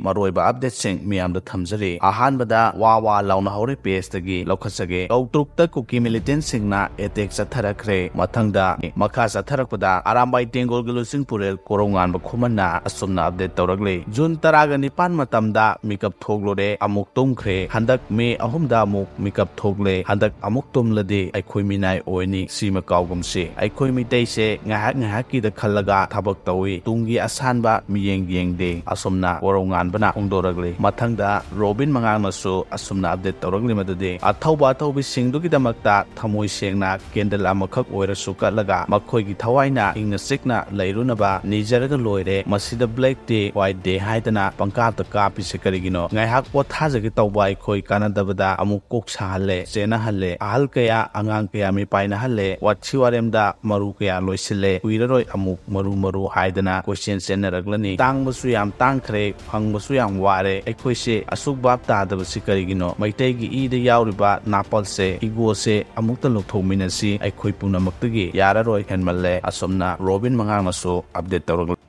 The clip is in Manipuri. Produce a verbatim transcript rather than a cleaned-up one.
ꯃꯔꯨꯑꯣꯏꯕ ꯑꯞꯗꯦꯠꯁꯤꯡ ꯃꯤꯌꯥꯝꯗ ꯊꯝꯖꯔꯤ꯫ ꯑꯍꯥꯟꯕꯗ ꯋꯥ ꯋꯥ ꯂꯥꯎꯅ ꯍꯧꯔꯦ ꯄꯦꯖꯇꯒꯤ ꯂꯧꯈꯠꯆꯒꯦ꯫ ꯀꯧꯇ꯭ꯔꯨꯛꯇ ꯀꯨꯀꯤ ꯃꯤꯂꯤꯇꯦꯟꯁꯤꯡꯅ ꯑꯦꯇꯦꯛ ꯆꯠꯊꯔꯛꯈ꯭ꯔꯦ꯫ ꯃꯊꯪꯗ ꯃꯈꯥ ꯆꯠꯊꯔꯛꯄꯗ ꯑꯔꯥꯝꯕꯥꯏ ꯇꯦꯡꯒꯣꯜꯒꯤ ꯂꯨꯆꯤꯡ ꯄꯨꯔꯦꯜ ꯀꯣꯔꯧꯉꯥꯟꯕ ꯈꯨꯃꯟꯅ ꯑꯁꯨꯝꯅ ꯑꯞꯗꯦꯠ ꯇꯧꯔꯛꯂꯤ꯫ ꯖꯨꯟ ꯇꯔꯥꯒ ꯅꯤꯄꯥꯟ ꯃꯇꯝꯗ ꯃꯤꯀꯞ ꯊꯣꯛꯂꯨꯔꯦ, ꯑꯃꯨꯛ ꯇꯨꯝꯈ꯭ꯔꯦ꯫ ꯍꯟꯗꯛ ꯃꯦ ꯑꯍꯨꯝꯗ ꯑꯃꯨꯛ ꯃꯤꯀꯞ ꯊꯣꯛꯂꯦ꯫ ꯍꯟꯗꯛ ꯑꯃꯨꯛ ꯇꯨꯝꯂꯗꯤ ꯑꯩꯈꯣꯏ ꯃꯤꯅꯥꯏ ꯑꯣꯏꯅꯤ꯫ ꯁꯤꯃ ꯀꯥꯎꯒꯨꯝꯁꯤ꯫ ꯑꯩꯈꯣꯏ ꯃꯤꯇꯩꯁꯦ ꯉꯥꯏꯍꯥꯛ ꯉꯥꯏꯍꯥꯛꯀꯤꯗ ꯈꯜꯂꯒ ꯊꯕꯛ ꯇꯧꯏ꯫ ꯇꯨꯡꯒꯤ ꯑꯁꯥꯟꯕ ꯃꯤꯌꯦꯡ ꯌꯦꯡꯗꯦ꯫ ꯑꯁꯨꯝꯅ ꯀꯣꯔꯧꯉꯥꯟꯕꯅ ꯐꯣꯡꯗꯣꯔꯛꯂꯤ꯫ ꯃꯊꯪꯗ ꯔꯣꯕꯤꯟ ꯃꯉꯥꯡꯅꯁꯨ ꯑꯁꯨꯝꯅ ꯑꯞꯗꯦꯠ ꯇꯧꯔꯛꯂꯤ ꯃꯗꯨꯗꯤ, ꯑꯊꯧꯕ ꯑꯊꯧꯕꯤꯁꯤꯡꯗꯨꯒꯤꯗꯃꯛꯇ ꯊꯃꯣꯏ ꯁꯦꯡꯅ ꯀꯦꯟꯗꯜ ꯑꯃꯈꯛ ꯑꯣꯏꯔꯁꯨ ꯀꯠꯂꯒ ꯃꯈꯣꯏꯒꯤ ꯊꯋꯥꯏꯅ ꯏꯪꯅ ꯆꯤꯛꯅ ꯂꯩꯔꯨꯅꯕ ꯅꯤꯖꯔꯒ ꯂꯣꯏꯔꯦ꯫ ꯃꯁꯤꯗ Black Day, White Day ꯍꯥꯏꯗꯅ ꯄꯪꯀꯥꯞꯇ ꯀꯥꯞꯄꯤꯁꯦ ꯀꯔꯤꯒꯤꯅꯣ? ꯉꯥꯏꯍꯥꯛ ꯄꯣꯊꯥꯖꯒꯦ ꯇꯧꯕ ꯑꯩꯈꯣꯏ ꯀꯥꯟꯅꯗꯕꯗ ꯑꯃꯨꯛ ꯀꯣꯛ ꯁꯥꯍꯜꯂꯦ, ꯆꯦꯟꯅꯍꯜꯂꯦ, ꯑꯍꯜ ꯀꯌꯥ, ꯑꯉꯥꯡ ꯀꯌꯥ ꯃꯤꯄꯥꯏꯅꯍꯜꯂꯦ, ꯋꯥꯊꯤ ꯋꯥꯔꯦꯝꯗ ꯃꯔꯨ ꯀꯌꯥ ꯂꯣꯏꯁꯤꯜꯂꯦ, ꯀꯨꯏꯔꯔꯣꯏ ꯑꯃꯨꯛ ꯃꯔꯨ ꯃꯔꯨ ꯍꯥꯏꯗꯅ ꯀꯣꯏꯆꯦꯟ ꯆꯦꯟꯅꯔꯛꯂꯅꯤ꯫ ꯇꯥꯡꯕꯁꯨ ꯌꯥꯝ ꯇꯥꯡꯈ꯭ꯔꯦ, ꯐꯪꯕꯁꯨ ꯌꯥꯝ ꯋꯥꯔꯦ꯫ ꯑꯩꯈꯣꯏꯁꯦ ꯑꯁꯨꯛ ꯚꯥꯞ ꯇꯥꯗꯕꯁꯤ ꯀꯔꯤꯒꯤꯅꯣ? ꯃꯩꯇꯩꯒꯤ ꯏꯗ ꯌꯥꯎꯔꯤꯕ ꯅꯥꯄꯜꯁꯦ, ego ꯁꯦ ꯑꯃꯨꯛꯇ ꯂꯧꯊꯣꯛꯃꯤꯟꯅꯁꯤ꯫ ꯑꯩꯈꯣꯏ ꯄꯨꯝꯅꯃꯛꯇꯒꯤ ꯌꯥꯔꯔꯣꯏ, ꯍꯦꯟꯃꯜꯂꯦ꯫ ꯑꯁꯨꯝꯅ ꯔꯣꯕꯤꯟ ꯃꯉꯥꯡꯅꯁꯨ ꯑꯞꯗꯦꯠ ꯇꯧꯔꯛꯂꯤ꯫